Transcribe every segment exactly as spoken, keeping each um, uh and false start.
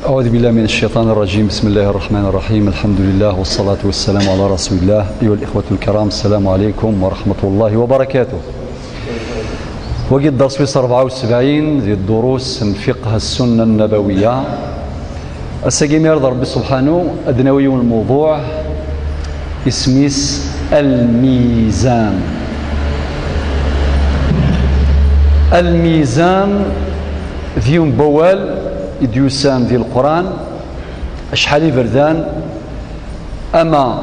أعوذ بالله من الشيطان الرجيم. بسم الله الرحمن الرحيم. الحمد لله والصلاة والسلام على رسول الله. أيها الإخوة الكرام، السلام عليكم ورحمة الله وبركاته. Wagi d dders wis rebɛa u sebɛin di ddurus n fiqh السنة النبوية. Ass-agi mi ara d Ṛebbi subḥanu ad d-nawi yiwen lmewḍuɛ isem-is الميزان. الميزان d yiwen n wawal i d-yusan di Leqran, acḥal iberdan, ama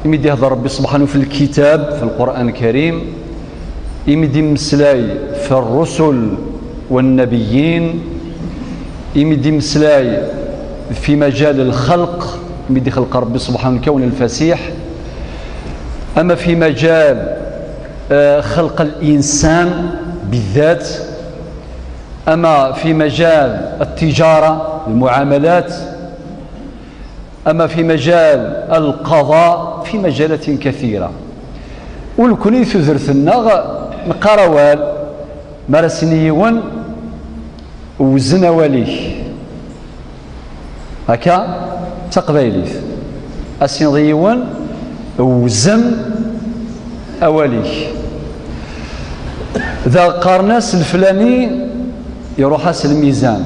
imi d-ihder Rebbi subḥanu fi lkitab, fi Lqur'an Lkarim, imi d-imeslay fi rrusul wa nnabiyyin, imi d-imeslay fi majal lxelq, imi d-ixleq Rebbi subḥanu lkawn lfasiḥ, ama fi majal, eh, xelq linsan bidat, ama fi majal التجارة, المعاملات, ama fi majal القضاء, fi majalatin kathira. U nekni tudert-nneɣ neqqar awal, mi ara s-nini yiwen, wzen awal-ik. Akka, d taqbaylit. Ad s-tiniḍ i yiwen, wzen awal-ik. Da qqaren-as leflani iruḥ-as lmizan.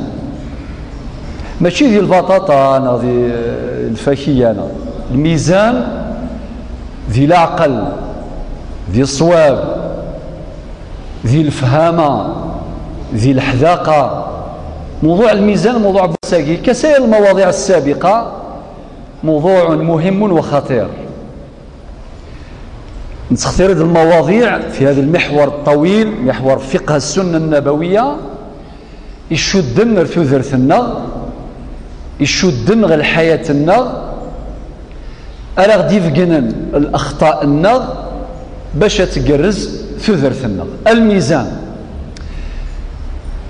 Mačči di lbaṭaṭa neɣ di, eh, lfakiya, neɣ. Lmizan di leɛqel, di ṣṣwab, di lefhama, di leḥdaqa. موضوع الميزان موضوع بساقي كسائر المواضيع السابقة، موضوع مهم وخطير. Nettextir-d lmawaḍiɛ fi hada lmiḥwar ṭṭawil, miḥwar fiqh السنة النبوية, icudden ar tudert-nneɣ, icudden ɣer lḥayat-nneɣ, ara ɣ-d-ibegnen lexṭa-nneɣ bac ad tgerrez tudert-nneɣ. الميزان.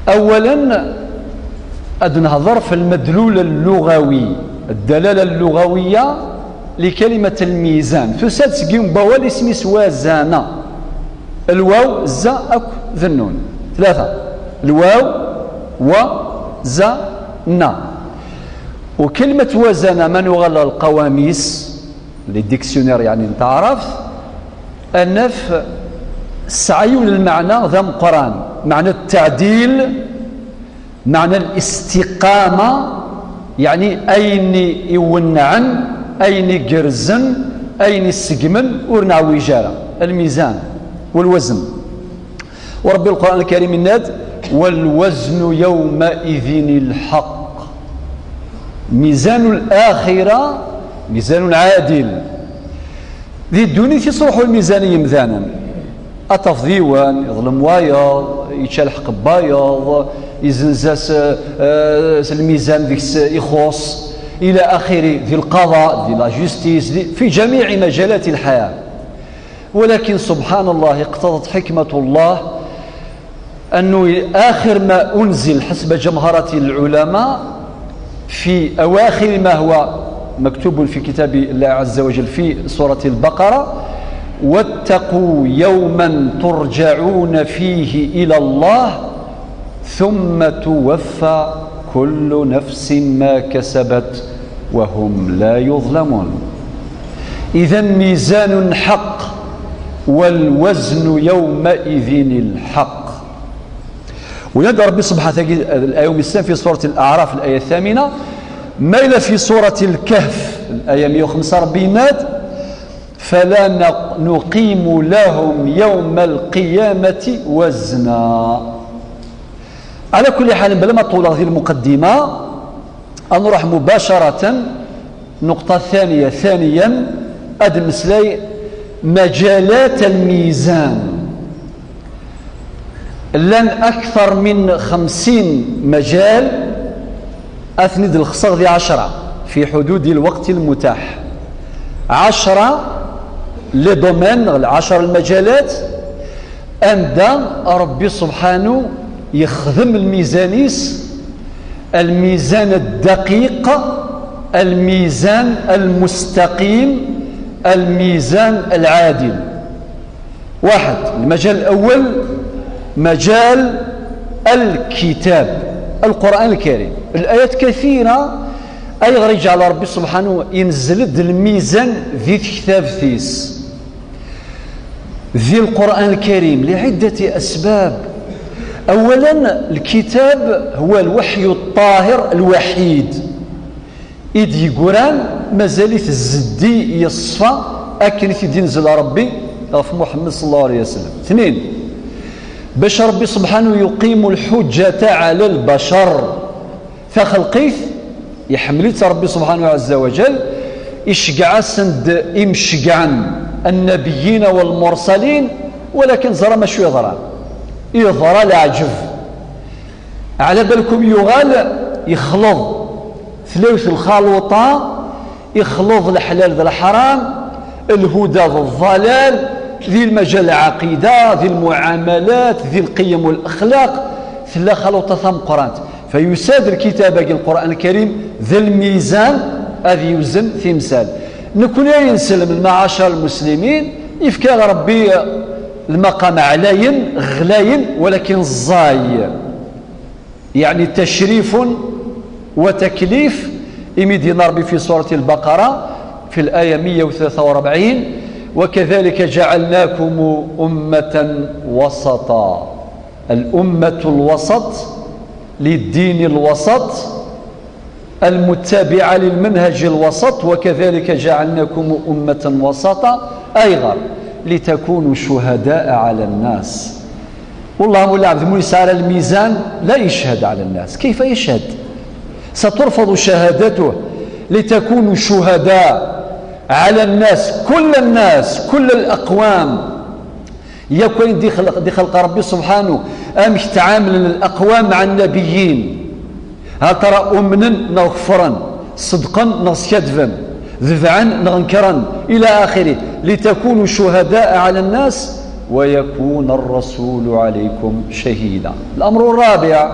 أولا, ad nehḍer fi lmadlul اللغوي, الدلالة اللغوية لكلمة الميزان. Tusa-d seg yiwen n wawal isem-is wazana. Lwaw, za akked nnun. Tlata. Lwaw, wa, za, na. U kelmat wazana, ma nuɣal ɣer lqawamis, les dictionnaires, yeɛni, n taɛrabt, ad naf tesɛa yiwen n lmeɛna d ameqqran, meɛna ttaɛdil, meɛna listiqama, yeɛni ayen iwennɛen, ayen igerrzen, ayen iseggmen, ur neɛwij ara. Lmizan, walwazn. U Ṛebbi Leqran Lkarim yenna-d: والوزن يومئذ الحق. ميزان الآخرة ميزان عادل. Di ddunit yettruḥu lmizan i yimdanen. Ad tafeḍ yiwen, iḍlem wayeḍ, yečča lḥeqq n wayeḍ, izenz-as, eh, s lmizan deg-s ixuṣṣ, إلى آخره, di lqaḍa, di la justice, di, في جميع مجالات الحياة. ولكن سبحان الله, اقتضت حكمة الله أنه آخر ما أنزل حسب جمهرة العلماء في أواخر ما هو مكتوب في كتاب الله عز وجل في سورة البقرة: واتقوا يوما ترجعون فيه إلى الله ثم توفى كل نفس ما كسبت وهم لا يظلمون. إذن ميزان حق، والوزن يومئذ الحق. ويد ربي سبحانه وتعالى الآية مثلا في سورة الأعراف الآية الثامنة، ما إلى في سورة الكهف الآية مية وخمسة ربي يناد: فلا نق-، نقيم لهم يوم القيامة وزنا. على كل حال, بلا ما نطول هذه المقدمة, نروح مباشرة نقطة ثانية. ثانيا, ad nmeslay مجالات الميزان. Llan أكثر من خمسين مجال, ad ten-id-lxeṣṣeɣ di ɛecṛa, في حدود الوقت المتاح. عشرة les domaines, عشر المجالات, anda Ṛebbi subḥanu yexdem lmizan-is, الميزان الدقيق، الميزان المستقيم، الميزان العادل. واحد, المجال الأول مجال الكتاب. القرآن الكريم، الآيات كثيرة. أيغر يجعل ربي سبحانه ينزل الميزان ذي كتاب ثيس ذي القرآن الكريم لعدة أسباب. أولا، الكتاب هو الوحي الطاهر الوحيد إذ يقران مازالت الزدي يصفى أكن في دين زل ربي في محمد صلى الله عليه وسلم. اثنين، باش ربي سبحانه يقيم الحجة على البشر. Taxelqit, iḥemmel-itt Ṛebbi subḥanahu ɛezza wa jall, iceggeɛ-asen-d imceggɛen, النبيين والمرسلين, walakin ẓra macu yeḍran. Yeḍra leɛǧeb. Ɛla balkum yuɣal yexleḍ tlawt lxaluṭa, ixleḍ leḥlal d leḥram, lhuda d ḍḍalal, di lmajal lɛaqida, di lmuɛamalat, di lqiyem u lexlaq, tella xaluṭa tameqqrant. Fayusad lkitab-agi, lqur'an lkarim, d lmizan ad yewzen timsal. Nekni ay nselmen, maɛacar lmuslimin, yefka Ṛebbi lmaqam ɛlayen, ɣlayen, walakin ẓẓay. يعني تشريف وتكليف، imi d-yenna Ṛebbi في سورة البقرة في الآية مية وثلاثة وأربعين: وكذلك جعلناكم أمة وسطا. الأمة الوسط للدين الوسط المتبعة للمنهج الوسط، وكذلك جعلناكم أمة وسطا، أيغر؟ لتكونوا شهداء على الناس. والله مولا عبد المولي سعر الميزان لا يشهد على الناس، كيف يشهد؟ سترفض شهادته. لتكونوا شهداء على الناس، كل الناس، كل الأقوام. Yakk ayen d-ixleq, d-ixleq Ṛebbi subḥanu, amek ttɛamlen الأقوام مع النبيين. Hal tara umnen neɣ kefren, ṣedqen neɣ skaddben, debɛen neɣ nkren, إلى آخره. لتكونوا شهداء على الناس ويكون الرسول عليكم شهيدا. الأمر الرابع،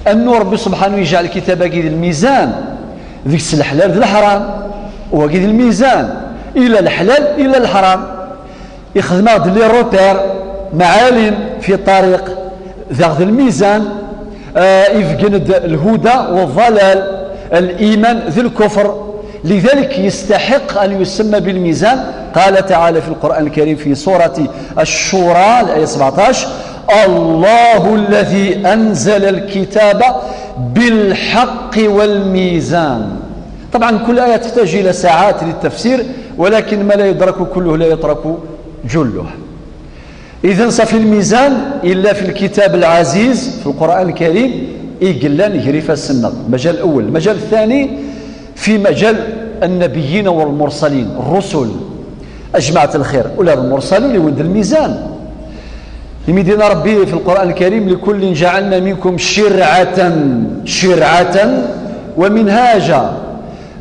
أنه Ṛebbi subḥanu يجعل الكتاب-agi d lmizan, deg-s leḥlal d leḥram, wagi d lmizan, إلا leḥlal إلا leḥram. Ixdem-aɣ-d les repères, معالم في طريق, daɣ d lmizan, ah, ibeggen-d lhuda والضلال, الإيمان d الكفر. لذلك يستحق أن يسمى بالميزان. قال تعالى في القرآن الكريم في سورة الشورى، الآية سبعتاش: الله الذي أنزل الكتاب بالحق والميزان. طبعا كل آية تحتاج إلى ساعات للتفسير، ولكن ما لا يدرك كله لا يترك جله. إذن صافي الميزان إلا في الكتاب العزيز في القرآن الكريم، إيقلان غريفة السنة. المجال الأول. المجال الثاني في مجال النبيين والمرسلين، الرسل، أجمعة الخير، ولا المرسلين يود الميزان. Imi d-yenna Ṛebbi في القرآن الكريم: لكل جعلنا منكم شرعة، شرعة ومنهاجا.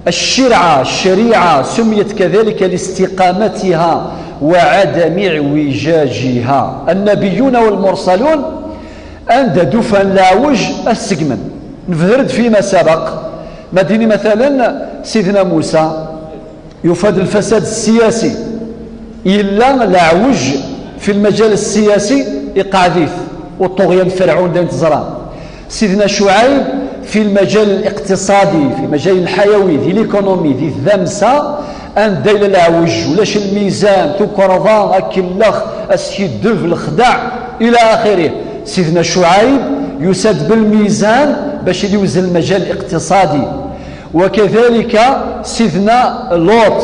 الشرعة، الشريعة سميت كذلك لاستقامتها وعدم اعوجاجها. النبيون والمرسلون anda d-ufan leɛwej ad t-segmen. نبذر-d فيما سبق. Ma d-nini مثلا سيدنا موسى يفاد الفساد السياسي، yella leɛwej في المجال السياسي، iqeɛɛed-it, والطغيان فرعون d ayen teẓram. سيدنا شعيب في المجال الاقتصادي، في المجال الحيوي, di l'économie, di tdamsa, anda yella leɛwej, ulac lmizan, tukerḍa, akellex, askiddeb, lexdeɛ, إلى آخره. سيدنا شعيب يساد بالميزان باش يوزن المجال الاقتصادي. وكذلك سيدنا لوط،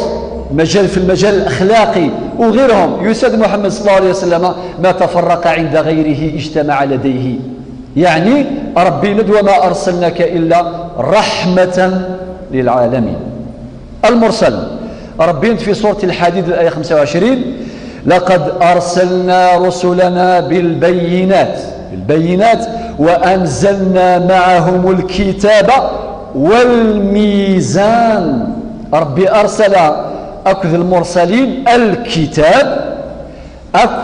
مجال، في المجال الأخلاقي وغيرهم، يساد محمد صلى الله عليه وسلم ما تفرق عند غيره اجتمع لديه. يعني ربي ند: وما أرسلناك إلا رحمة للعالمين. المرسل، ربي في سورة الحديد الآية خمسة وعشرين: لقد أرسلنا رسلنا بالبينات، بالبينات، وأنزلنا معهم الكتاب والميزان. ربي أرسل أكد المرسلين الكتاب أك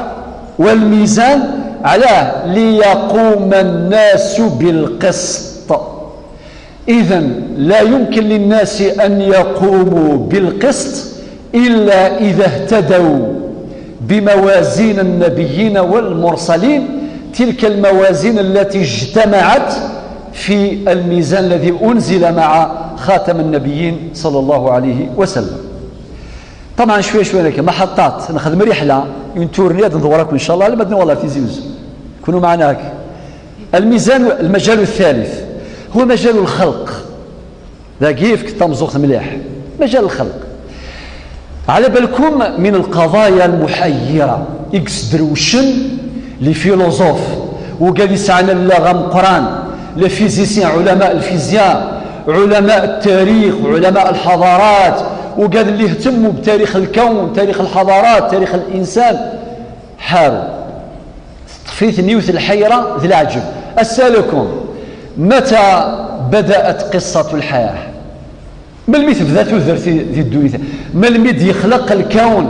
والميزان، علاه؟ ليقوم الناس بالقسط. إذن لا يمكن للناس أن يقوموا بالقسط إلا إذا اهتدوا بموازين النبيين والمرسلين، تلك الموازين التي اجتمعت في الميزان الذي أنزل مع خاتم النبيين صلى الله عليه وسلم. طبعا شوية شوية هكا محطات نخدم رحلة، une tournée هاد نضوركم إن شاء الله لما نولى في تيزي وزو. كونوا معنا هكا. الميزان، المجال الثالث هو مجال الخلق. ذاكي فيك تمزوغ مليح. مجال الخلق. على بالكم من القضايا المحيرة إكس دروشن، les philosophes، وقال يسعنا اللغة مقران، les physiciens، علماء الفيزياء، علماء التاريخ، علماء الحضارات، وقال اللي يهتموا بتاريخ الكون، تاريخ الحضارات، تاريخ الإنسان. حاروا. Teṭṭef-iten yiwet lḥeyra d leɛǧeb. أسألكم، متى بدأت قصة الحياة؟ Melmi tebda tudert di ddunit? Melmi d-yexleq lkawn?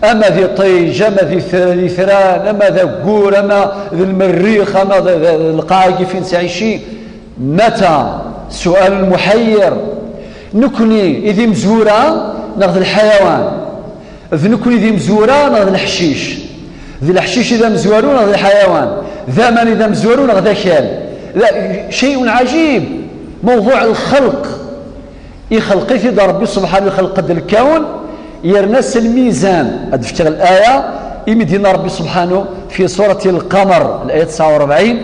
Ama d iṭij, ama d itr-, d itran, ama d aggur, ama d lmerrix, ama d, d, d lqaɛa-agi fin ttɛici. متى؟ سؤال محير. Nekni i d imezwura neɣ d lḥayawan? D nekni i d imezwura neɣ d leḥcic? D leḥcic i d amezwaru neɣ d lḥayawan? D aman i d amezwaru neɣ d akal? لا، شيء عجيب. موضوع الخلق. Ixelq-it-id Ṛebbi subḥanu, ixelq-d lkawn, yerna s lmizan. Ad d-fkeɣ laya, imi d-yenna Ṛebbi subḥanu fi surat Lqamer, laya tesɛa u ṛebɛin: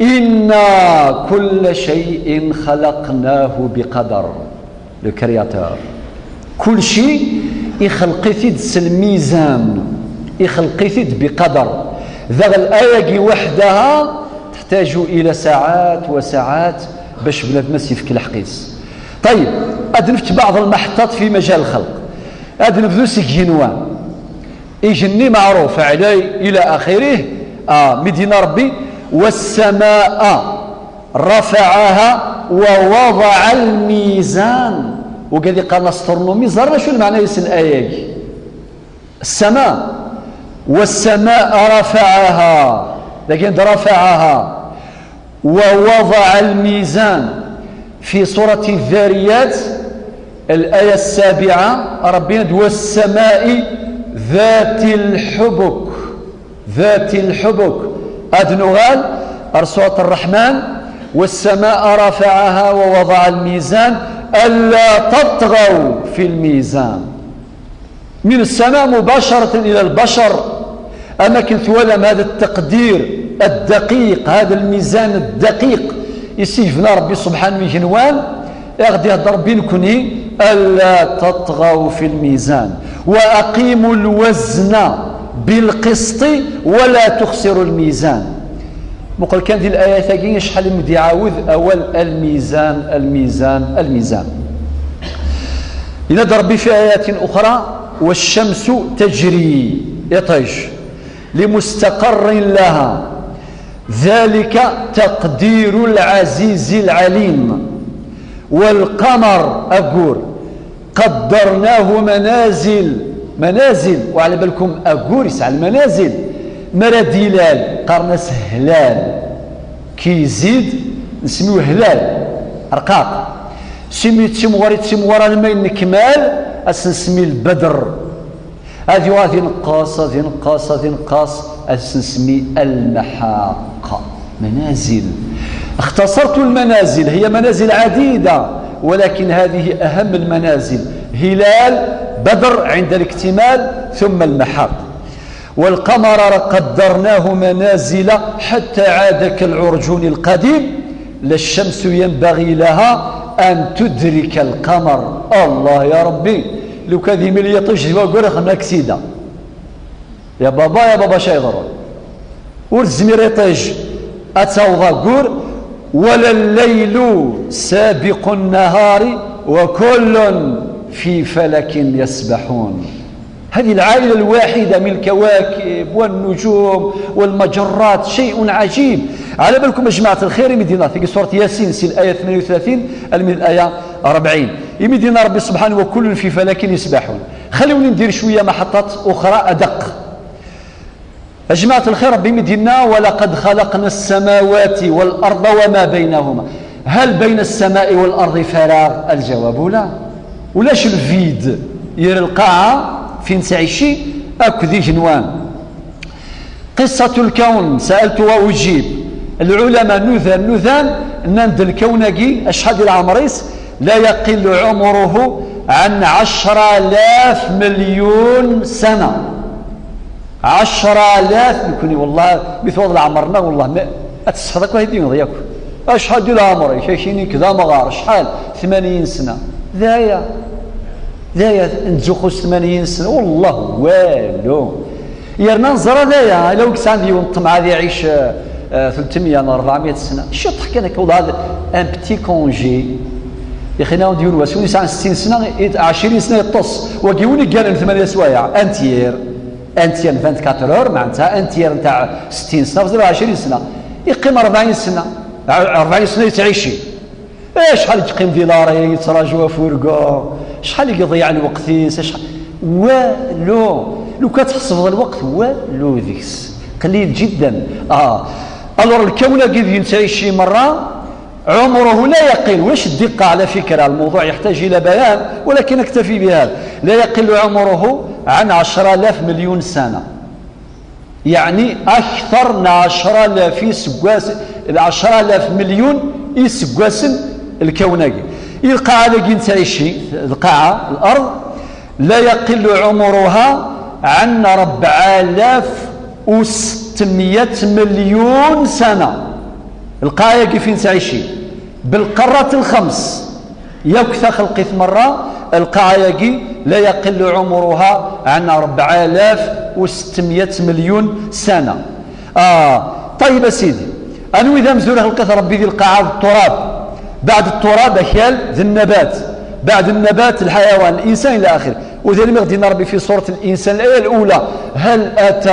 إنا كل شيء خلقناه بقدر. Le Créateur. Kulci ixelq-it-id s lmizan, ixelq-it-id biqadar. Daɣ laya-agi weḥd-aha teḥtaju ila saɛat wa saɛat bac bnadem ad s-yefk lḥeqq-is. Ṭayyeb, ad nefk baɛḍ lmeḥṭat fi majal lxelq. Ad nebdu seg yigenwan. Igenni meɛruf, ɛlay ila axirih, ah, mi d-yenna Ṛebbi: والسماء رفعها ووضع الميزان. Wigad iqqaren asṭurnumi, ẓer d acu lmeɛna-is n laya-agi. السماء. والسماء رفعها. Dagi d رفعها. ووضع الميزان. في سورة الذاريات، الآية السابعة، Ṛebbi yenna-d: والسماء ذات الحبك. ذات الحبك. Ad nuɣal ar surat Ṛṛeḥman: والسماء رفعها ووضع الميزان ألا تطغوا في الميزان. من السماء مباشرة إلى البشر. Am akken twalam هذا التقدير الدقيق، هذا الميزان الدقيق i s-yebna Ṛebbi subḥanu igenwan, i ɣ-d-ihedder Ṛebbi nekni: ألا تطغوا في الميزان وأقيموا الوزن بالقسط ولا تخسروا الميزان. Muqel kan di layat-agi acḥal i m-d-iɛawed awal الميزان، الميزان، الميزان. Yenna-d Ṛebbi في آيات أخرى: والشمس تجري، iṭij, لمستقر لها، ذلك تقدير العزيز العليم. والقمر، aggur, قدرناه منازل، منازل, وعلى بالكم aggur yesɛa lmanazil. Mi ara d-ilal, qqaren-as hlal. Ki yezzi-d, nsemmi-w hlal, rqaq. Simi yettimɣur, yettimɣur, alma yennekmal, ad s-nsemmi lbedr. Ad yuɣal ad ineqqes, ad ineqqes, ad ineqqes, ad s-nsemmi المحاق. منازل. اختصرت المنازل، هي منازل عديدة، ولكن هذه أهم المنازل. هلال، بدر عند الاكتمال، ثم المحاق. والقمر قدرناه منازل حتى عاد كالعرجون القديم. لا الشمس ينبغي لها أن تدرك القمر. الله يا ربي، لو كان ذي ملي يطيش ذي وقرخ نكسيدا. يا بابا، يا بابا، شي يضرون. ورد زمير يطيش أتاو ضاقور: ولا الليل سابق النهار وكل في فلك يسبحون. هذه العائلة الواحدة من الكواكب والنجوم والمجرات شيء عجيب. على بالكم يا جماعة الخير، مدينة في سورة ياسين، سي الآية ثمانية وثلاثين من الآية أربعين. يمدينا ربي سبحانه: وكل في فلك يسبحون. خلوني ندير شوية محطات أخرى أدق. يا جماعة الخير، ربي مدينا: ولقد خلقنا السماوات والأرض وما بينهما. هل بين السماء والأرض فراغ؟ الجواب لا. ولاش الفيد ير القاعة فين تعيشي أكو ذي جنوان. قصة الكون، سألت وأجيب. Lɛulama nudan nudan, nnan-d lkawn-agi acḥal di leɛmer-is? La yaqillu ɛumruhu ɛan ɛecra alaf milyun sana. Ɛecra alaf. Nekni wellah mi tuɣeḍ leɛmer-nneɣ, wellah ma ad tesseḥḍ akk, ad d-tiniḍ yakk acḥal di leɛmer-ik, akini-k d amɣar, acḥal? Tmanyin sna. D aya. D aya, nettzuxxu s tmanyin sna, wellah walu. Yerna neẓra d aya, ala wi yesɛan d yiwen ṭṭmeɛ ad iɛic, eh, eh, tlettmya neɣ rebɛemya sna. Ciṭṭaḥ kan akka, wellah, un petit congé. Ixina-wen-d yiwen wass, win yesɛan settin sna, i-, ɛecrin sna yeṭṭes. Wagi win igganen tmanya swayeɛ, un tiers. Un tiers n vingt-quatre heures, meɛna un tiers ntaɛ settin sna, ɣef ɛecrin sna. Iqqim rebɛin sna. Rebɛin sna yettɛici. Acḥal i yeqqim di lari yettraǧu afurgu? Acḥal i iḍeyyeɛ lweqt-is? Acḥal? Walu. Lukan tḥesbeḍ lweqt, walu deg-s. Qlil jiddan. Ah. Alors, lkawn-agi d yettɛici merra, عمره لا يقل, ulac ddiqa على فكرة, الموضوع يحتاج إلى بيان, ولكن أكتفي بهذا. لا يقل عمره عن عشرة آلاف مليون سنة. يعني أكثر من عشرة آلاف iseggas, ɛecra alaf milyun iseggasen lkawn-agi. I lqaɛa-agi nettɛici, lqaɛa, الأرض, لا يقل عمرها عن ربع آلاف وستمية مليون سنة. Lqaɛa-agi fi nettɛici, بالقارات الخمس, yakk taxelqit merra, lqaɛa-agi لا يقل عمرها عن ربع آلاف وستمية مليون سنة. آه، طيب a sidi. Anwi d amzur i xelqet Ṛebbi di lqaɛa d tturab? بعد التراب akal d النبات. بعد النبات الحيوان، الإنسان، إلى آخره. وذلك ما غادي نربي في سورة الإنسان الآية الأولى: هل أتى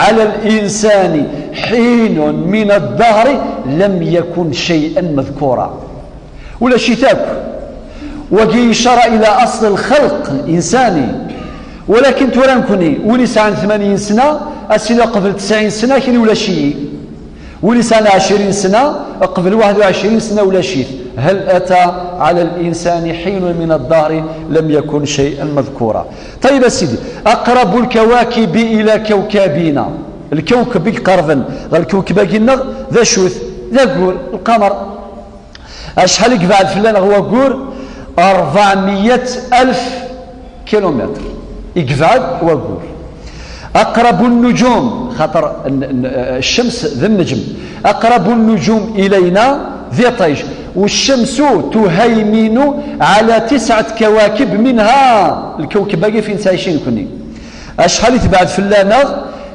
على الإنسان حين من الدهر لم يكن شيئا مذكورا. Ulac-it akk. Wagi إشارة إلى أصل الخلق الإنساني. ولكن tura nekni, win yesɛan tmanyin sna, a s-iniɣ qbel tesɛin sna, kini ulac-iyi. Win yesɛan ɛecrin sna, qbel waḥed u ɛecrin sna ulac-it. هل أتى على الإنسان حين من الدهر لم يكن شيئا مذكورا. طيب a sidi, أقرب الكواكب إلى كوكبنا. Lkawkeb i iqerben ɣer lkawkeb-agi-nneɣ, d acu-t? D aggur, lqamer. Acḥal i yebɛed fell-aneɣ waggur? Ṛebɛemya alef kilumitr i yebɛed waggur. أقرب النجوم, xaṭer n-, n-, الشمس d النجم. أقرب النجوم إلينا d iṭij. والشمس تهيمن على تسعة كواكب منها. Lkawkeb-agi fi nettɛici nekni. Acḥal i tebɛed fell-aneɣ?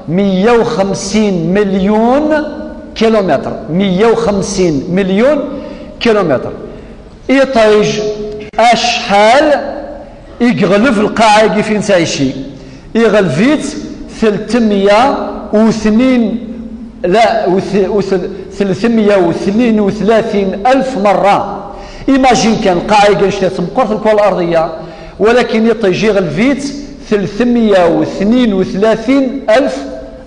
مية وخمسين مليون كيلومتر. مية وخمسين مليون كيلومتر. Iṭij, acḥal i yeɣleb lqaɛa-agi fi nettɛici? Iɣleb-itt ثلاثمية واثنين, la, وث-, وثل-, ثلاثمية واثنين وثلاثين ألف مرة. Imagine kan, lqaɛa-agi annect-a d tameqqurt, الكرة الأرضية, ولكن iṭij iɣleb-itt ثلاثمية واثنين وثلاثين ألف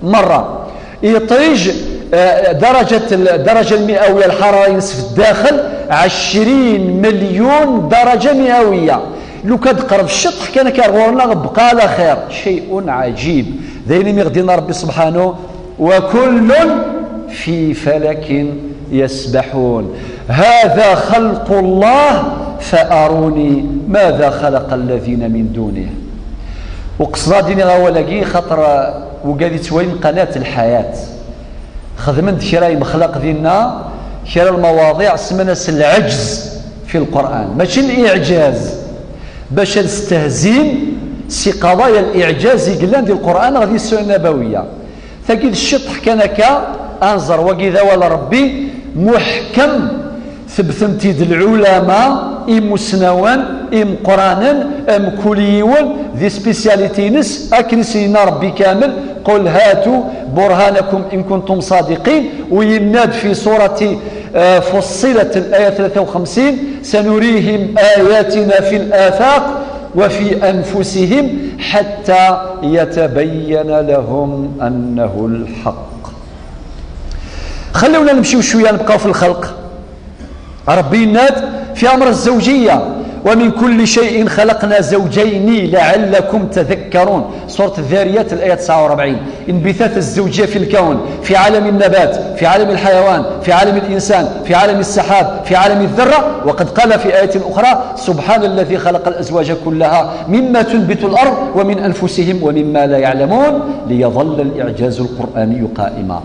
مرة. Iṭij, eh, درجة ال-, الدرجة المئوية, الحرارة-ines في الداخل عشرين مليون درجة مئوية. Lukan d-qerreb ciṭṭaḥ kan akka ar ɣur-neɣ, بقى على خير. شيء عجيب. D ayen imi ɣ-d-yenna Ṛebbi سبحانه: وكل في فلك يسبحون. هذا خلق الله فأروني ماذا خلق الذين من دونه. Uqesd ad iniɣ awal-agi, xaṭer, uh, wigad yettwalin qanat Lḥayat, xedmen-d kra yemexlaq dinna, kra lmawaḍiɛ, semman-as lɛeǧz fi Lqur'an. Mačči n iɛǧaz, bac ad stehzin si qeḍaya n iɛǧaz i yellan di Lqur'an neɣ di Ssunna Nabawiyya. Tagi d ciṭṭaḥ kan akka, ad nẓer wagi d awal n Ṛebbi, muḥkem, tebten-t-id lɛulama, imusnawen, imeqqranen, mkul yiwen di spécialité-ines, akken i s-yenna Ṛebbi kamel: قل هاتوا برهانكم إن كنتم صادقين. ويناد في سورة, آه، فصلت الآية ثلاثة وخمسين: سنريهم آياتنا في الآفاق وفي أنفسهم حتى يتبين لهم أنه الحق. خلونا نمشيو شوية، نبقاو في الخلق. ربي يناد في أمر الزوجية: ومن كل شيء خلقنا زوجين لعلكم تذكرون. سورة الذاريات، الآية تسعة وأربعين. انبثاث الزوجية في الكون، في عالم النبات، في عالم الحيوان، في عالم الإنسان، في عالم السحاب، في عالم الذرة. وقد قال في آية أخرى: سبحان الذي خلق الأزواج كلها مما تنبت الأرض ومن أنفسهم ومما لا يعلمون، ليظل الإعجاز القرآني قائما.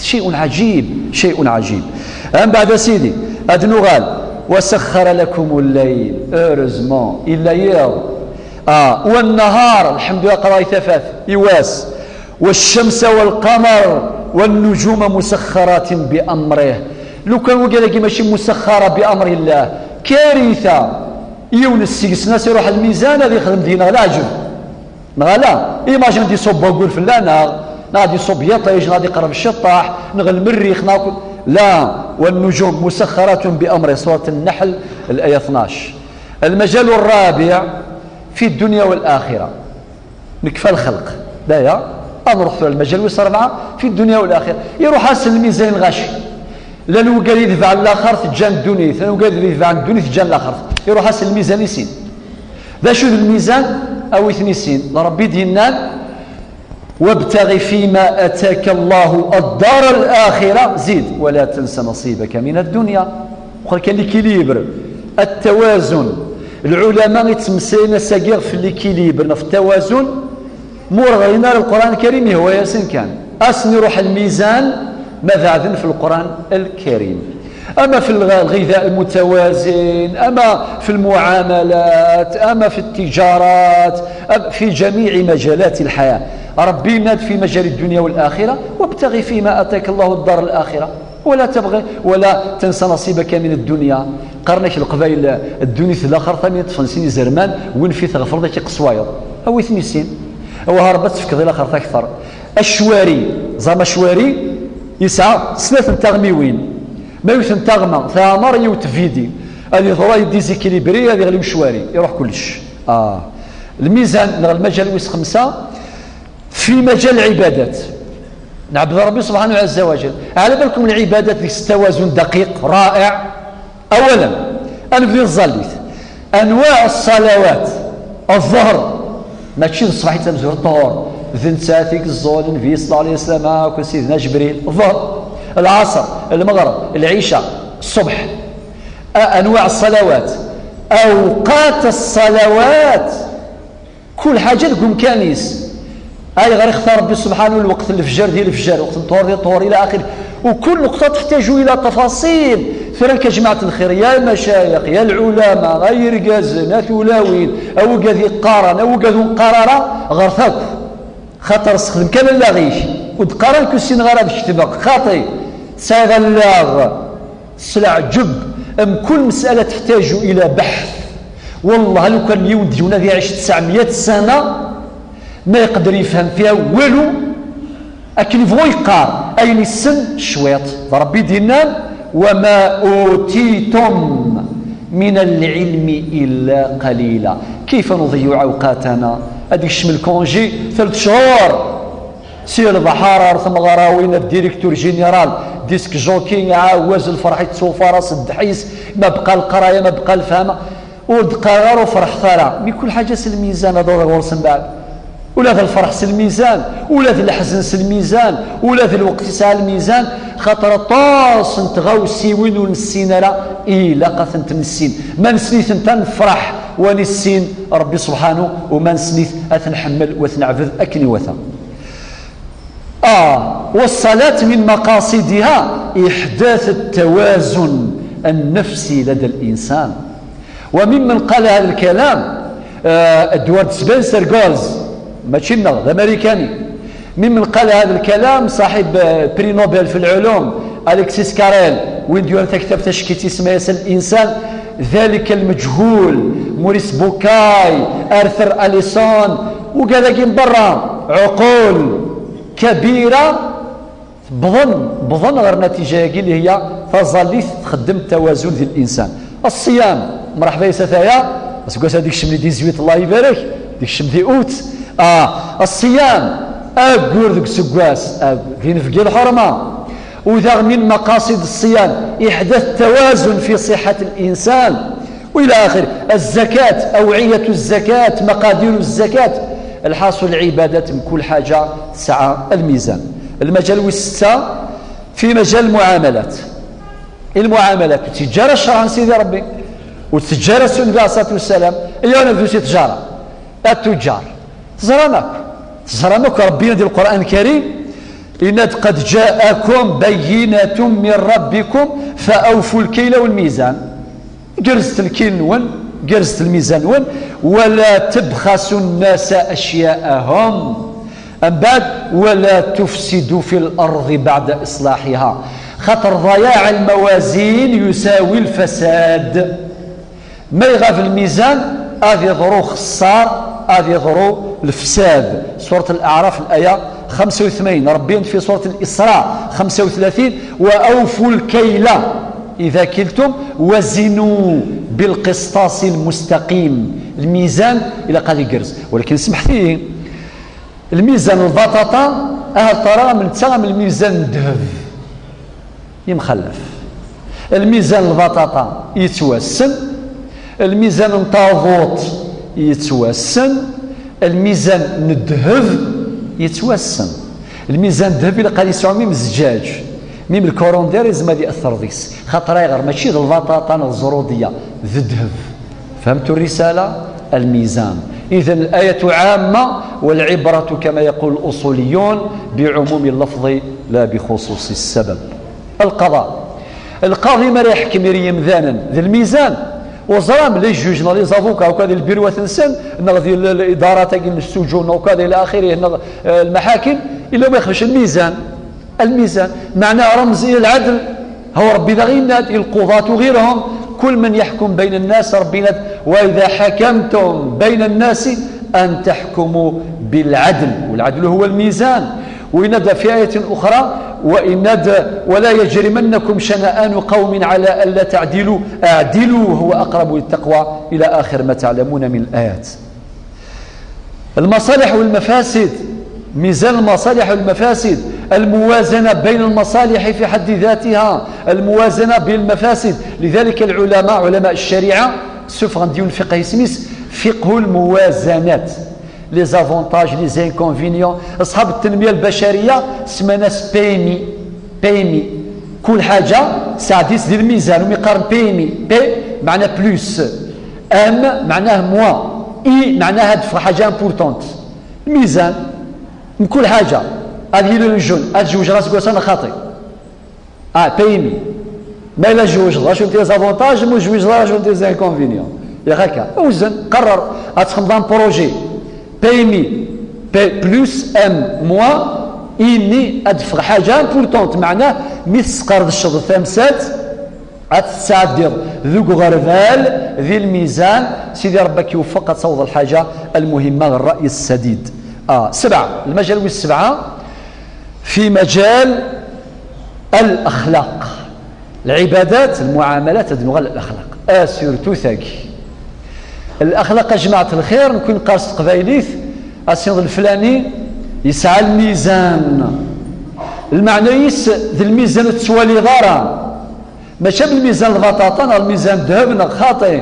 شيء عجيب، شيء عجيب. أم بعد سيدي أدنغال: وسخر لكم الليل، heureusement, إلا يوم. آه، والنهار، الحمد لله، قضاء ثفاث إواس، والشمس والقمر والنجوم مسخرات بأمره. لو كان وقال لك ماشي مسخرة بأمر الله، كارثة. يونس سيسنا سيروح الميزان، هذه يخدم دينا العجب. Neɣ ala, imagine ad iṣubb waggur fell-aneɣ, neɣ ad iṣubb yiṭij, neɣ ad iqerreb cciṭṭaḥ, neɣ lmerrix, neɣ ku-, la, والنجوم مسخرات بأمره, سورة النحل, الآية اثناش. المجال الرابع في الدنيا والآخرة. Nekfa lxelq. Daya, ad nruḥ tura lmajal wis rebɛa في الدنيا والآخرة. Iruḥ-as lmizan lɣaci. Llan wigad yedfɛen laxert ǧǧan ddunit, llan wigad yedfɛen ddunit ǧǧan laxert. Iruḥ-as lmizan i sin. D acu d lmizan? Awi-ten i sin. D Ṛebbi i d-yennan: وابتغ فيما آتاك الله الدار الآخرة, زيد: ولا تنس نصيبك من الدنيا. Uqel kan l'équilibre, التوازن. Lɛulama i ttmeslayen ass-agi ɣef l'équilibre, ɣef التوازن. Ma ur ɣrin ara Lqur'an Lkarim, ihwa-yasen kan. Asen iruḥ lmizan, ma beɛden f Lqur'an Lkarim. أما في الغ-، الغذاء المتوازن، أما في المعاملات، أما في التجارات، أم-، في جميع مجالات الحياة. ربي يناد في مجال الدنيا والآخرة: وابتغ فيما آتاك الله الدار الآخرة. ولا تبغي، ولا تنس نصيبك من الدنيا. Qqaren-ak Leqbayel, ddunit d laxert am yeṭṭfen sin izerman, win fi tɣefleḍ ad k-iqqes wayeḍ. Awi-ten i sin. Awah, Ṛebbi ad tefkeḍ i laxert akteṛ. Acwari, ẓam acwari, yesɛa snat n taɣmiwin. Ma yiwet n taɣma teɛmer, yiwet vidi. Ad iḍru, ad yeddizikilibri, ad iɣli ucwari, iruḥ kullec. Ah. Lmizan neɣ lmajal wis xemsa, في مجال العبادات. نعبد ربي سبحانه عز وجل. على بالكم العبادات ديك التوازن دقيق رائع. أولا، أنبدو الزليت. أنواع الصلوات. الظهر، ماشي الصباح يتمزور الطهور. ذن ساتيك الزول النبي صلى الله عليه وسلم، كل سيدنا جبريل. الظهر، العصر، المغرب، العشاء، الصبح. أ-، أنواع الصلوات. أوقات الصلوات. Kul ḥaǧa deg umkan-is. Ayɣer ixtar Ṛebbi subḥanahu lweqt n lefjer di lefjer, lweqt n ṭhur di ṭhur, ila axir. وكل نقطة تحتاج إلى تفاصيل. Tura nekk a jmaɛt lxir, ya lmacayix, ya lɛulama, ay irgazen, a tulawin, a wigad iqqaren, a wigad ur neqqar ara, ɣret akk. Xaṭer sexdem kan allaɣ-ik. Ur d-qqar ara nekk ur ssineɣ ara ad ketbeɣ. Xaṭi, tesɛiḍ allaɣ. S leɛǧeb, mkul mesala teḥtaju ila beḥt. Wallah, lukan yiwen deg-wen ad iɛic tesɛemya ssana, ma yeqder yefhem fiha walu, akken ibɣu yeqqar, ayen issen cwiṭ. D Ṛebbi i d-yennan: وما أوتيتم من العلم إلا قليلا. كيف نضيع أوقاتنا؟ Ad ikcem lkunji telt cchur. Si lebḥer ar tmeɣrawin, ad directeur général, disc jockey, ɛawaz lferḥ, ittṣufar-as ddḥis, ma bqa leqraya, ma bqa lefhama. Ur d-qqareɣ ara ur ferḥet ara. Mi kul ḥaǧa s lmizan, ad aḍ ɣur-s mbeɛd. Ula d lferḥ s lmizan, ula d leḥzen s lmizan, ula d lweqt yesɛa lmizan, xaṭer aṭas n tɣawsiwin ur nessin ara, ilaq ad tent-nessin. Ma nessen-itent ad nefreḥ, wa nissin Ṛebbi subḥanu, u ma nessen-it ad t-nḥemmel u ad t-neɛbed akken iwata. آه، والصلاة من مقاصدها إحداث التوازن النفسي لدى الإنسان. وممن قال هذا الكلام، آه، Edward Spencer Gales، ماشي نغ، ذا أمريكاني. ممن قال هذا الكلام صاحب، آه، prix Nobel في العلوم، Alexis Carrel، وين دير تكتب تشكيل اسمه ياسر الإنسان، ذلك المجهول، موريس بوكاي، آرثر أليسون، وكذا كاين برا عقول كبيرة بظن، بظن غير النتيجة هي اللي هي تظلي تخدم التوازن ديال الإنسان. الصيام، مرحبا يا ستايا، بس قلت هذيك الشملي ديزويت، الله يبارك، ديك الشملي أوت. آه، الصيام، أقول ذوك سكواس، أقول، فين في الحرمة. وذا من مقاصد الصيام إحداث توازن في صحة الإنسان. وإلى آخره. الزكاة، أوعية الزكاة، مقادير الزكاة. الحاصل، العبادات من كل حاجة تسعى الميزان. المجال الستة في مجال المعاملات. المعاملات تجارة شرعا سيدي ربي، وتجارة السنة عليه الصلاة والسلام. أيها الناس، تجارة التجار. تزرمك، تزرمك ربي ينادي القرآن الكريم، إن قد جاءكم بينة من ربكم فأوفوا الكيل والميزان. قرزت الكيل نون، قرزت الميزان نون، ولا تبخسوا الناس أشياءهم. أم بعد، ولا تفسدوا في الأرض بعد إصلاحها، خاطر ضياع الموازين يساوي الفساد. ما يغاف الميزان، غادي يضرو خسار، غادي يضرو الفساد. سورة الأعراف، الآية خمسة وثمانين. ربي في سورة الإسراء خمسة وثلاثين: "وأوفوا الكيل إذا كلتم وزنوا بالقسطاس المستقيم". الميزان إلا قال يقرز، ولكن سمحتي، الميزان البطاطا، أهل ترى من تسعة من الميزان الذهب. يمخلف. الميزان البطاطا يتوسن، الميزان نتاع الضوط يتوسن، الميزان الذهب يتوسن. الميزان الذهب إلا قال يسعو ميم الزجاج، ميم الكوروندير يلزم هذه يأثر ذيس، خاطر يغر ماشي ذ البطاطا نغ الزرودية، ذ الذهب. فهمتوا الرسالة؟ الميزان. إذن الآية عامة، والعبرة كما يقول الأصوليون بعموم اللفظ لا بخصوص السبب. القضاء. القاضي ما راه يحكم يري يمدانا ذ الميزان، وزرام لي جوج نغ لي زافوكا وكذا البيروات نسن نغ ذي ال-، الإدارة تاكي السجون وكذا إلى آخره نغ، آه، المحاكم، إلا ما يخرجش الميزان. الميزان معناه رمز إلى العدل. هو ربي ذا غينات، القضاة غيرهم، كل من يحكم بين الناس ربي نات: "وإذا حكمتم بين الناس أن تحكموا بالعدل"، والعدل هو الميزان. وإند في آية أخرى: "وإند ولا يجرمنكم شنآن قوم على ألا تعدلوا، اعدلوا هو أقرب للتقوى"، إلى آخر ما تعلمون من الآيات. المصالح والمفاسد، ميزان المصالح والمفاسد، الموازنة بين المصالح في حد ذاتها، الموازنة بين المفاسد. لذلك العلماء، علماء الشريعة، سوف غنديو الفقه اسميس فقه الموازنات. Les avantages, les inconvénients. أصحاب التنمية البشرية سمانا سبيمي، بيمي. كل حاجة سعديس ديال الميزان، وميقارن بيمي، بي معناه plus، ام معناه moins، اي معناها دفع حاجة importante. الميزان من كل حاجة. هذه لو جون، هاد جوج راس كوسان خاطي. اه، بيمي. ما إلا جوج، شنو تي زافونتاج، مو جوج، شنو تي زانكونفينيون. يا هكا، وزن، قرر، غتخمض ان بروجي. بيمي، بي بلوس ام موا، ايمي، ادفغ حاجة امبورطونت، معناه، مي تسقر الشغل ثامسات، غتساعديض ذوك غربال ذي الميزان، سيدي ربك يوفق، تصوض الحاجة المهمة، الرأي السديد. آه، سبعة، المجال ويس سبعة، في مجال الأخلاق، العبادات، المعاملات، هاد نوع الأخلاق. آه، سورتو ثاكي. الأخلاق يا جماعة الخير، نكون قارس تقبايليت، أسيض الفلاني يسعى الميزان. المعنى يس ذا الميزان التسوالي ضارا. ماشي بالميزان البطاطا، نغ الميزان الذهب، نغ خاطي.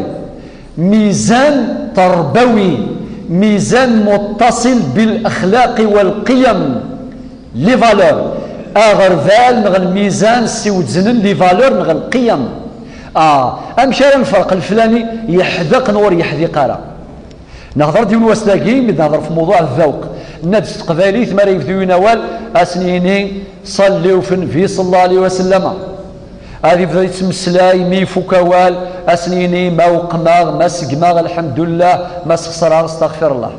ميزان تربوي، ميزان متصل بالأخلاق والقيم. لي فالور. أغربال نغ الميزان سيوزنن لي فالور نغ القيم. آه، أمشي نفرق الفلاني يحدق نور يحدق أرى. نهضر ديون واسلاكي، مد نهضر في موضوع الذوق. الناس التقبايليت ما راه يبدو ينوال، أسنيني صليوا في النبي صلى الله عليه وسلم. هذه بدات تمسلاي مي فوكوال، أسنيني ما وقماغ، ما سقماغ، الحمد لله، ما سخسرها، استغفر الله.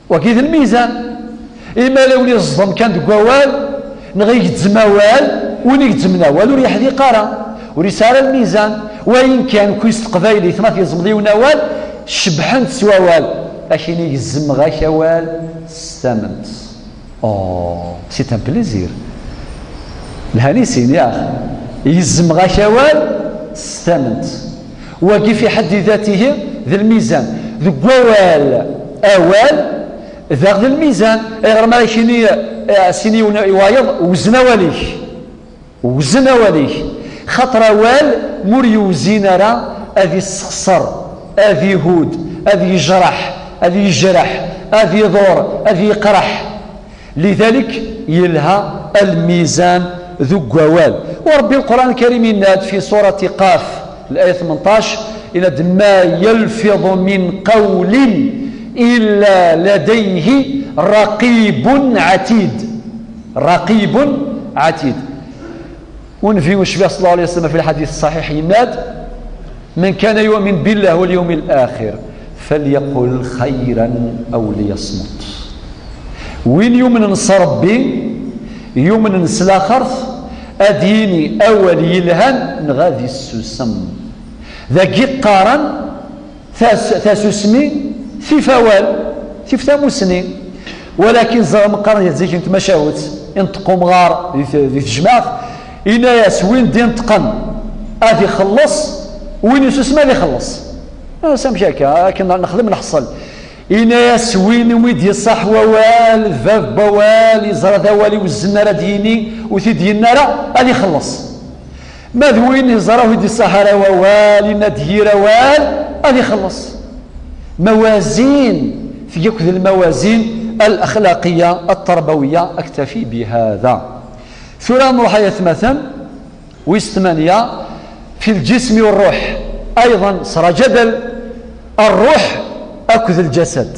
وكيد الميزان. إما لو يصدم كان دقوال، نغي يجزم أوال، وني يجزم أوال، وريح ذي قارة، وريسار الميزان. وين كان كويس تقبايلي ثم يزمضي ونوال، شبحنت سواوال. أكيني يجزم غاك أوال، استمنت. أوه، سي ان بليزير. الهاني سين ياخ. يزم غاك أوال، استمنت. واقي في حد ذاته ذا الميزان. ذو أوال، أوال، ذا ذا الميزان. غير ما يكيني، آه، سيني ون-، وايض، وزن أواليك. وزن أواليك. خاطر أوال مور يوزين راه Ad yessexṣer, ad ihud, ad yejreḥ, ad yejreḥ, ad iḍur, ad yeqreḥ. Lidalik, yelha lmizan deg wawal. U Ṛebbi Lqur'an Lkarim yenna-d fi surati Qaf, laya tmenṭac, yenna-d: "Ma yalfiḍu min qawlin illa ladayhi raqibun atid." Raqibun atid. Unbi ucbiɣ صلى الله عليه وسلم في الحديث الصحيح yenna-d: "من كان يؤمن بالله واليوم الآخر فليقل خيرا أو ليصمت." Win yumnen s Ṛebbi, yumnen s laxert, ad yini awal yelhan neɣ ad issusem. Dagi qqaren tas-, tasusmi tif awal, tif tamusni. Walakin ẓer meqqar di zik n tmacahut, inṭeq umɣar di t-, di tejmaɛt, ini-as: "Win d-inṭqen ad ixelleṣ, win isusmen ad ixelleṣ." As amek akka, akken nexdem nḥṣel. Ini-as: "Win umi d-iṣaḥ wawal, d bab n wawal, yeẓra d awal iwezzen ara d-yini, ur t-id-yenni ara, ad ixelleṣ." Ma d win yeẓra ur d-iṣaḥ ara wawal, yenna-d yir awal, ad ixelleṣ. Mawazin, tgi akked lmawazin al-axlaqiya, at-tarbawiya, aktafi bihada. Tura nruḥ ay atmaten, wis tmanya, fi lǧismi u ṛṛuḥ. Ayḍan, ṣra ǧadal, ṛṛuḥ akked lǧasad.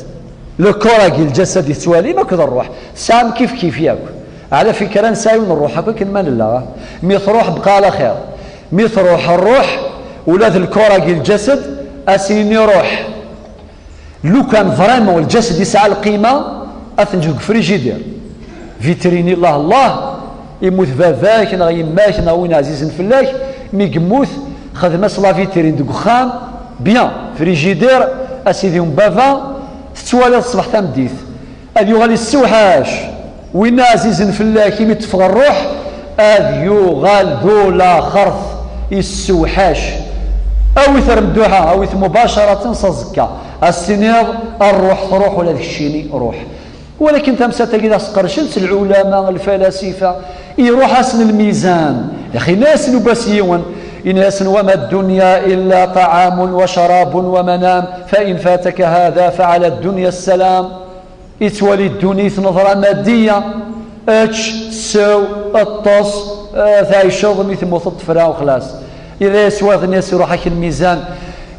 Le corps-agi, lǧasad i tettwalim akked ṛṛuḥ, tesɛam kif kif yakk. Ɛla fikra, nesɛa yiwen ṛṛuḥ akk akken ma nella. Mi tṛuḥ, bqa ɛla xir. Mi tṛuḥ ṛṛuḥ, ula d le corps-agi, lǧasad, a s-yini ṛuḥ. Lukan vraiment lǧasad yesɛa lqima, ad t-neǧǧ deg frijidir. Vitrini, Allah Allah, imut baba-k neɣ yemma-k neɣ win ɛzizen fell-ak, mi yemmut, xdem-as la vitrine deg uxxam, bien, frijidir, a sidi n baba, tettwaliḍ ṣṣbeḥ tameddit. Ad yuɣal yessewḥac. Winna ɛzizen fell-ak, imi teffeɣ ṛṛuḥ, ad yuɣal d ulaxert, yessewḥac. Awi-t ar mduḥa, awi-t mubacaratan s aẓekka. A s-tiniḍ, ṛṛuḥ tṛuḥ, ula d keččini ṛuḥ. Walakin tamsalt-agi d asqercen s lɛulama, lfalasifa, iṛuḥ-asen lmizan. Ixi, yenna-yasen ubas yiwen, yenna-yasen: "Wa ma ddunya illa ṭaɛamun wa carabun wa manam, fa in fataka hada fa ɛala ddunya ssalam." Ittwali ddunit neḍra maddiya, ečč, sew, ṭṭes, eh, tɛiceḍ, mi temmuteḍ tefra, uxlas. Ila yeswaḍen-as iruḥ-ak lmizan.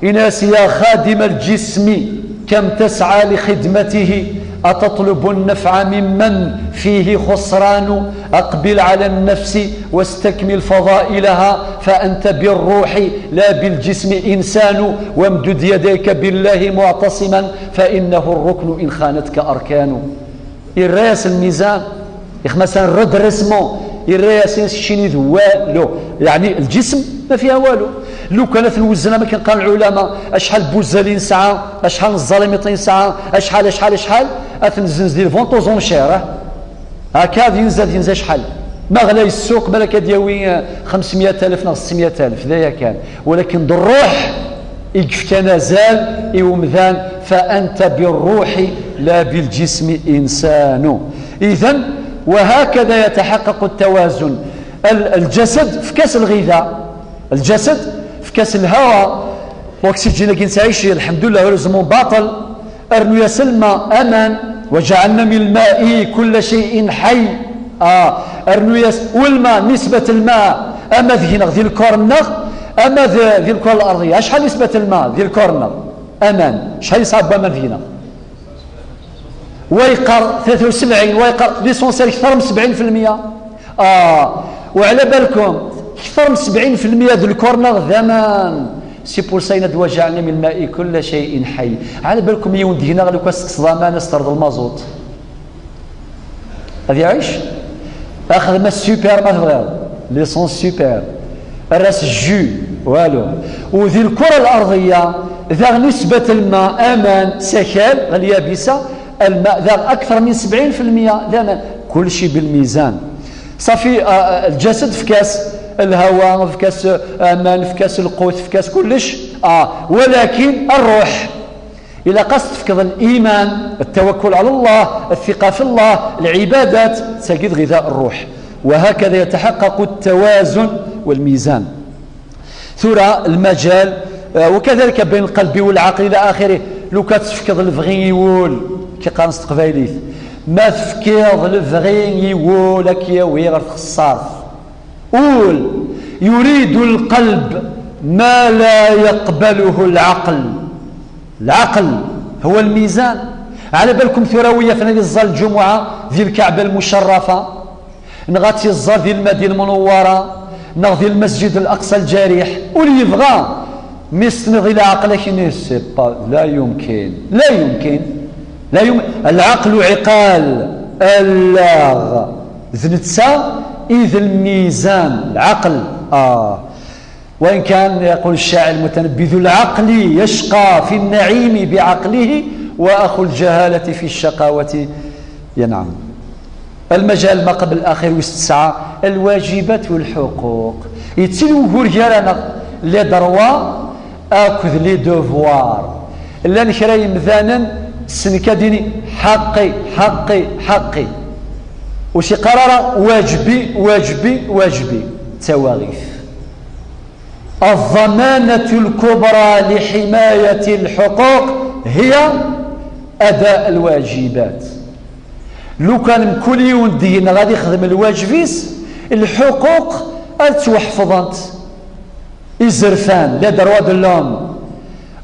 Inas: "Ya xadim al-jismi, kam tasɛa li xidmatihi, atatlubu nnafɛa mimman fihi xusranu, aqbil ala nnafsi wastakmil fadailaha, fa anta birruḥi la biljismi insanu, wamdud yadayka billahi muɛtasiman, fa innahu rruknu in xanatka arkanu." Irra-yas lmizan, ixmas un redressement, irra-yas, yenna-yas: "Keččini d walu." Yeɛni lǧism ma fiha walu. Lukan ad t-nwezzen am akken qqaren lɛulama, acḥal n wuzzal i nesɛa, acḥal n ẓẓalimiṭ i nesɛa, acḥal, acḥal, acḥal, ad t-nezzenz di lvente aux enchères, ah. Akka ad yenz, ad yenz acḥal. Ma ɣlay ssuq, balak ad yawi, eh, xemsmya alef neɣ setmya alef, d aya kan. Walakin d ṛṛuḥ i yefkan azal i umdan, fa anta birruḥi la biljismi insanu. Idan, wa hakada yataḥaqaqu ttawazun. Al-, lǧasad, fek-as lɣida. Lǧasad, fek-as lhawa. L'oxygène-agi nettɛici, lḥemdullah, heureusement, baṭel. Rnu-yas lma, aman. Wa ǧeɛlna min lma'i kulla cay'in ḥay. Ah, rnu-yas ulma, nisbat lma, ama d gneɣ di lkor-nneɣ, ama d, di lkor l-arḍiya. Acḥal nisbat lma di lkor-nneɣ? Aman. Acḥal yesɛa n waman deg-neɣ? Wa yeqqar tlata u sebɛin, wa yeqqar l'essentiel kter min sebɛin fi lmya. Ah, u ɛla balkum, kter min sebɛin fi lmya d lkor-nneɣ d aman. C'est pour ça yenna-d: "Wa ǧeɛlna min lma'i kulla cay'in ḥay." Ɛla balkum yiwen deg-neɣ, lukan testeqseḍ aman, a s-terreḍ lmaẓut, ad iɛic? Axdem-as super ma tebɣiḍ, l'essence super. Err-as jus, walu. U di lkura l-arḍiya, daɣ nisbat lma, aman, s akal, ɣ lyabisa, lma, daɣ akter min sebɛin fi lmya d aman. Kulci bilmizan. Ṣafi, ah, ah, lǧasad fek-as lhawa, fek-as, ah, aman, fek-as lqut, fek-as kullec. Ah, walakin ṛṛuḥ, ilaq-as tefkeḍ liman, التوكل على الله, الثقة في الله, lɛibadat, tagi d ɣida ṛṛuḥ. وهكذا يتحقق التوازن والميزان. Tura lmajal, Eh, وكذلك بين القلب والعقل إلى آخره. لو كتفكض البغي يول، كي قال نص تقبايليت، ما تفكيض البغي يول، أك ياوي غير تخسر. قول: يريد القلب ما لا يقبله العقل. العقل هو الميزان. على بالكم ثروية في نادي الزال الجمعة في الكعبة المشرفة، نغاتي الزار ديال المدينة المنورة، نغ ديال المسجد الأقصى الجريح، واللي يبغى ميستنغ إلى عقلك ينسب. لا يمكن، لا يمكن، لا يمكن. العقل عقال، اللاغ ذنتسا إذ الميزان، العقل. آه. وإن كان يقول الشاعر المتنبي: ذو العقل يشقى في النعيم بعقله، وأخو الجهالة في الشقاوة ينعم. المجال ما قبل الأخير ويس تسعة، الواجبات والحقوق. يتسلو وجور جارانا les droits أكد les devoirs. لان كرا يمذانا سنكاديني حقي، حقي، حقي. وشي قرارة واجبي، واجبي، واجبي. تواغيث. الضمانة الكبرى لحماية الحقوق هي أداء الواجبات. لو كان كل يوم دينا غادي يخدم الواجبيس، الحقوق أتوحفظنت. إزرفان، les droits de l'homme.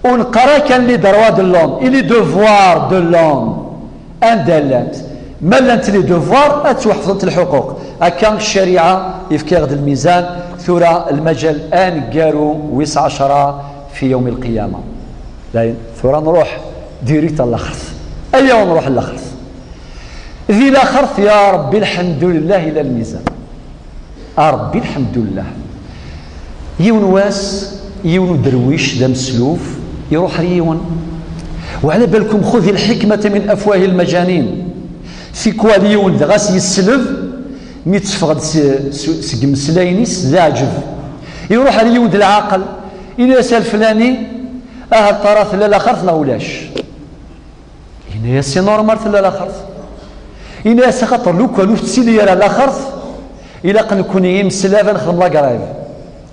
ونقرا كان les droits de l'homme، et les devoirs de l'homme. أندا لانت. ما لانت les devoirs، أتوحفظت الحقوق. هكا الشريعة يفكي غد الميزان، ثورة المجال أنقارو ويس عشرة في يوم القيامة. لا، ثورة نروح direct الأخرث. أيا نروح الأخرث. ذي الأخرث يا ربي الحمد لله إلى الميزان. أربي الحمد لله. يون واس، يون درويش دا مسلوف، يروح ريون. وعلى بالكم خذ الحكمة من أفواه المجانين. في كوال يون دغاس يسلف، مي تفغد سقم سلاينيس ذا عجب. يروح ريون د العقل، إلى سال فلاني، أهل طرف لا لا خرث لا ولاش. Yenna-yas c'est normal tella laxert. Yenna-yas axaṭer lukan ur tettili ara laxert, ilaq nekni imeslaben ad nexdem la grève.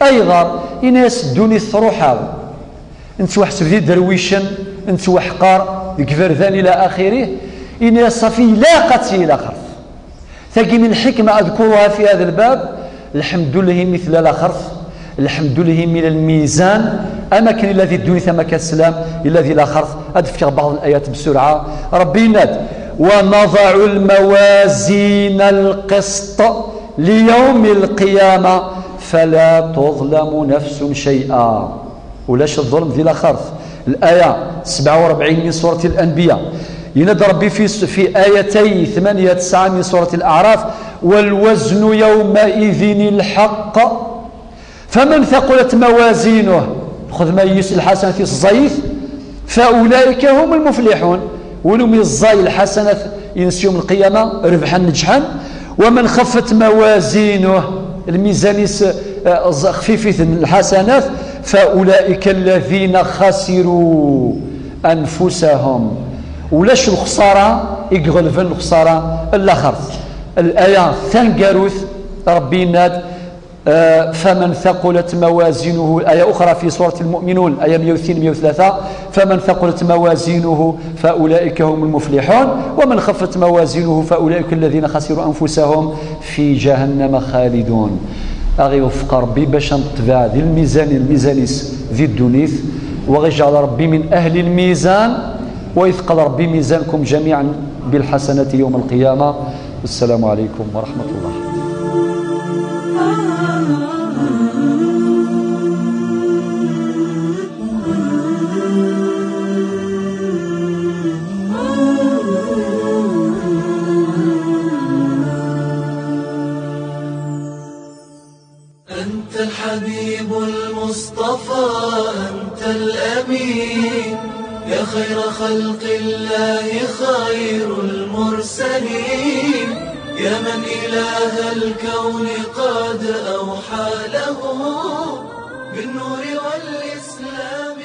Ayɣer? Yenna-yas ddunit truḥ-aɣ. Nettwaḥseb d iderwicen, nettwaḥqar deg iberdan ila axirih. Yenna-yas ṣafi ilaq ad tili laxert. Tagi min lḥikma أذكرها في هذا الباب. الحمد لله imi tella laxert, الحمد لله imi lmizan, am akken illa di ddunit am akka sslam, illa di laxert. Ad fkeɣ بعض الآيات بسرعة. Ṛebbi yenna-d: ونضع الموازين القسط ليوم القيامة فلا تظلم نفس شيئا. Ulac ḍḍelm di laxert. الآية سبعة وأربعين من سورة الأنبياء. Yenna-d Ṛebbi في، في آيتي ثمانية تسعة من سورة الأعراف: والوزن يومئذ الحق فمن ثقلت موازينه، خذ ما يس الحسنة في الزيت، فأولئك هم المفلحون. Win umi ẓẓay lḥasanat-ines yawm lqiyama, rebḥen, neǧḥen. ومن خفت موازينه، lmizan-is, eh, ẓ-, xfifit lḥasanat, فأولئك الذين خسروا أنفسهم. Ulac lexsara i iɣelben lexsara n laxert. Laya taneggarut, Ṛebbi yenna-d, آه، فمن ثقلت موازينه، آية أخرى في سورة المؤمنون، آية مية وثنين، مية وثلاثة، فمن ثقلت موازينه فأولئك هم المفلحون، ومن خفت موازينه فأولئك الذين خسروا أنفسهم في جهنم خالدون. Aɣ-iwefeq Ṛebbi bac ad neṭbeɛ di lmizan, lmizan-is di ddunit, وغيجعل ربي من أهل الميزان، ويثقل ربي ميزانكم جميعا بالحسنات يوم القيامة. والسلام عليكم ورحمة الله. أنت الحبيب المصطفى، أنت الأمين، يا خير خلق الله، خير المرسلين، يا من إله الكون قد أوحى له بالنور والإسلام